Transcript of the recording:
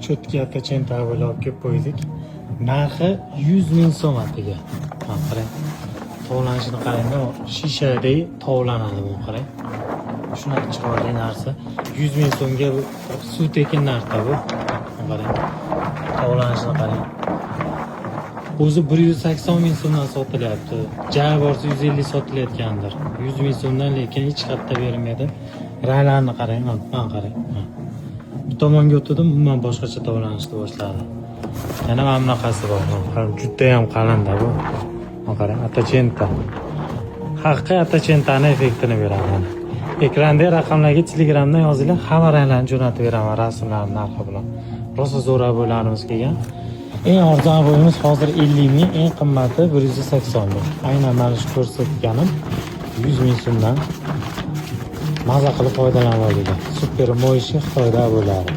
Чётки Attacenta olib kelib qo'ydik. Narxi 100 ming so'm atiga. Mana qarang. Tovlanishini qarang-da, shishadek tovlanadi bu, qarang. Shunaqa chiroyli narsa. 100 ming so'mga bu suv tekin narxda bu. Qarang. Tovlanishini qarang. O'zi 180 ming so'mdan sotilyapti. Ja borsa 150 sotilayotgandir. 100 ming so'mdan lekin hech qayerda bermaydi. Ranglarini qarang, mana qarang. Mana. Bu tomonga o'tdim, umuman boshqacha tovlanishni boshladi. Yana mana bunaqasi bor. Mana juda ham qalinda bu. Mana qarang, Attacenta. Haqiqiy Attacentani effektini beradi mana. Ekranda raqamlarga Telegramdan yozinglar, hamma ranglarni jo'natib beraman rasmlarni narxi bilan. Rosa zo'r oboylarimiz kelgan. Eng arzon oboyimiz hozir 50 ming, eng qimmati 180 ming. Aynan mana shu ko'rsatganim 100 ming so'mdan maza qilib foydalanib olinglar. Super моющий Xitoyda oboylari.